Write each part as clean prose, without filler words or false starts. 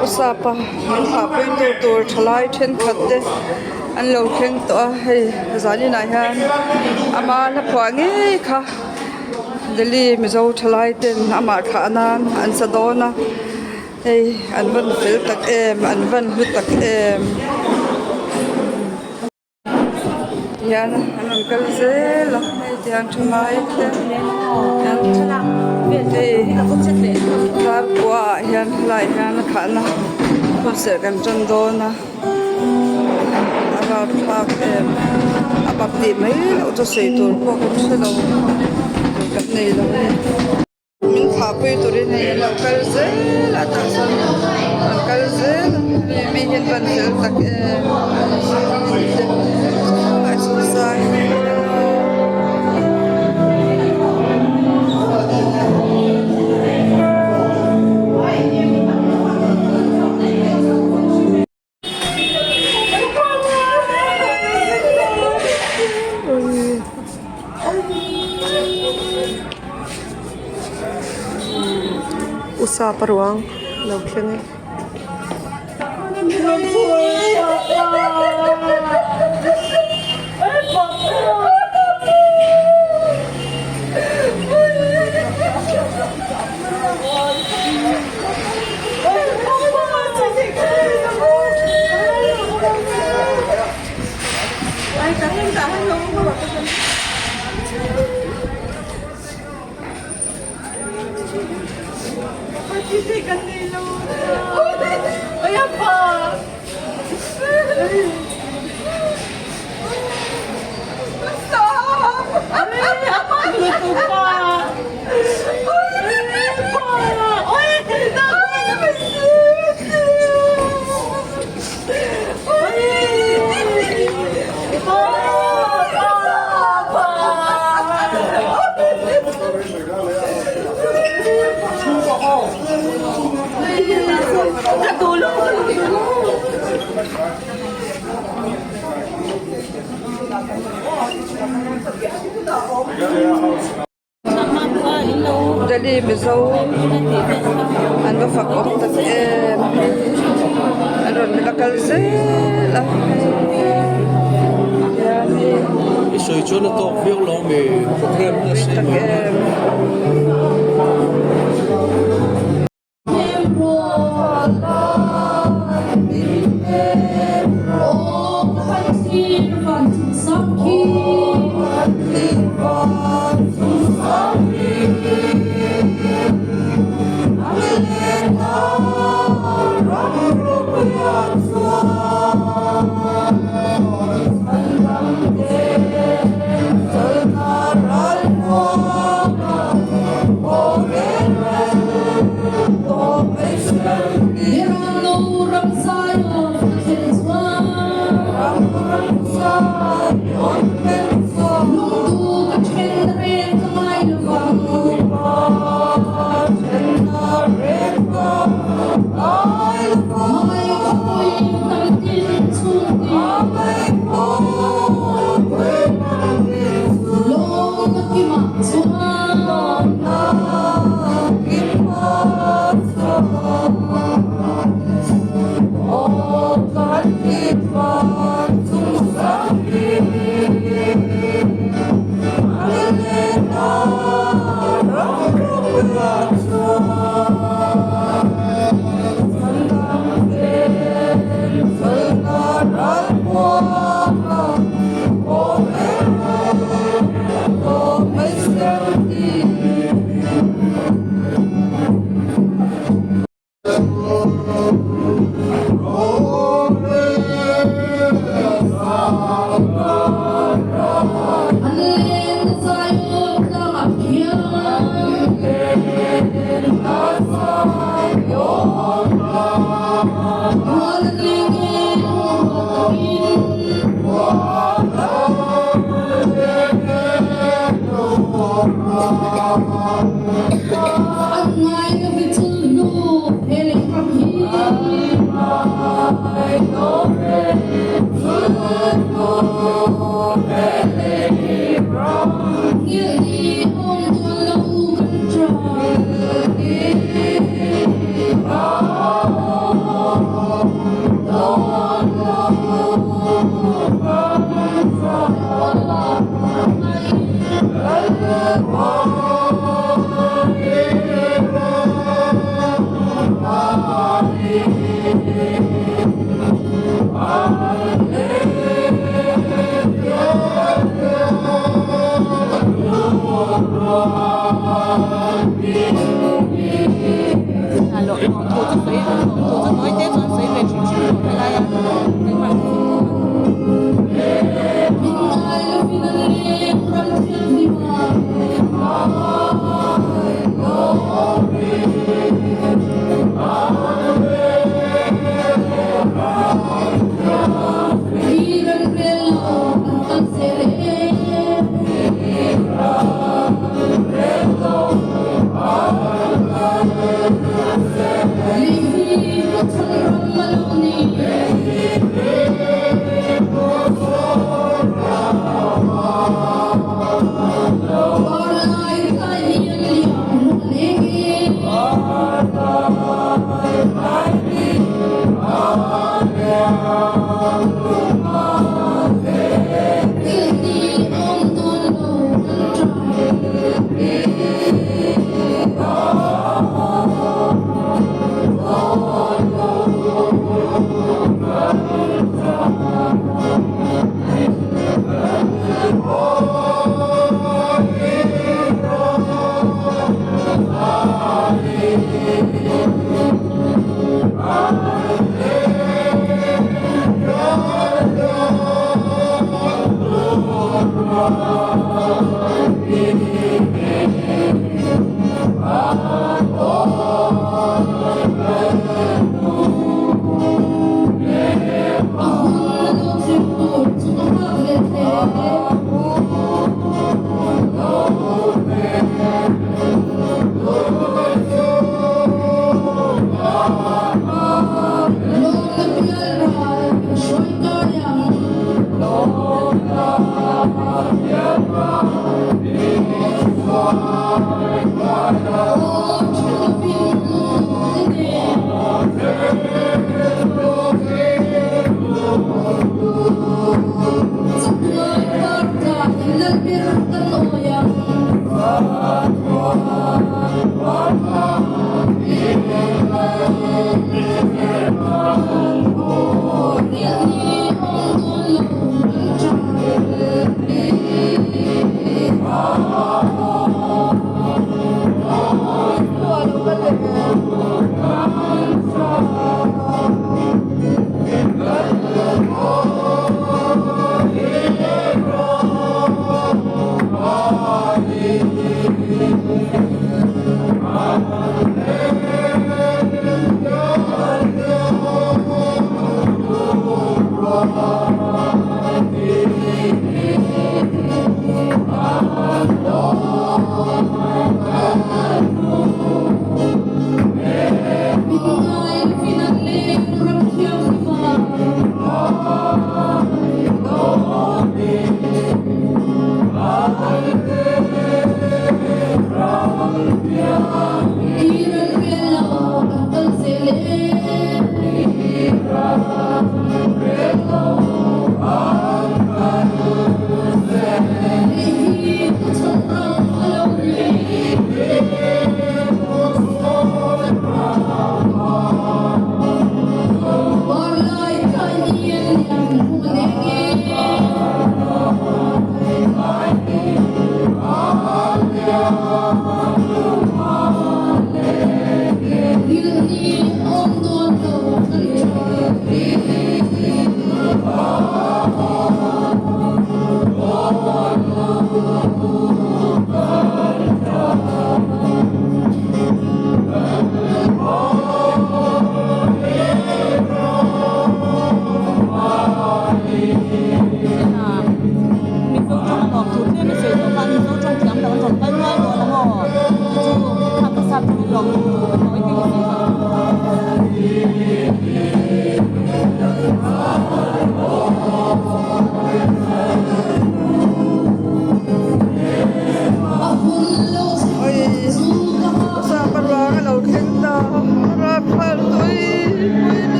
Pu Sapa min thahpui tu tur thalai thenkhat te an lo thleng tawh a hei zaninah hian ama hla phuah ngei kha Delhi Mizo thalai ten amah thlah nan an sa dawn a hei an van fel tak em an van hlu tak em. Hian an rawn kal zel a hei tiang tha lai te hei darkua ah hian helaiah hian a khahna hunserh kan tan dawn a a rapthlak em a bak tih mai loh chu sawi tur pawh kan hre lo kan nei lo a ni. Min thahpui turin hei an lo kal zel a tah chuan an kal zel a mi hi an van fel tak em U Sapa ruang a lo thleng e. Delhi Mizo an va fak awm tak em an rawn la kal zel a tak em.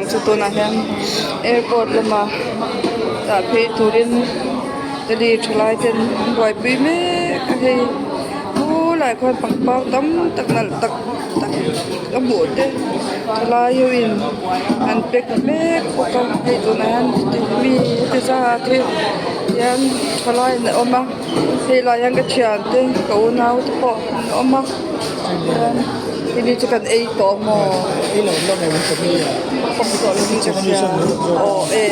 ruang chu tunah hian airport lamah dah phei turin delhi thalai ten an buaipui mek a hei khulaiah khuan pangpar tam tak nalh tak tak ka hmuh te thalai ho in an pack mek bawk a hei tunah hian mi heti zat hi hian thalai an awm a hei lai hian ka thiante ka unau te pawh an awm a chuan hemi chu kan ei tawh maw. Aw e.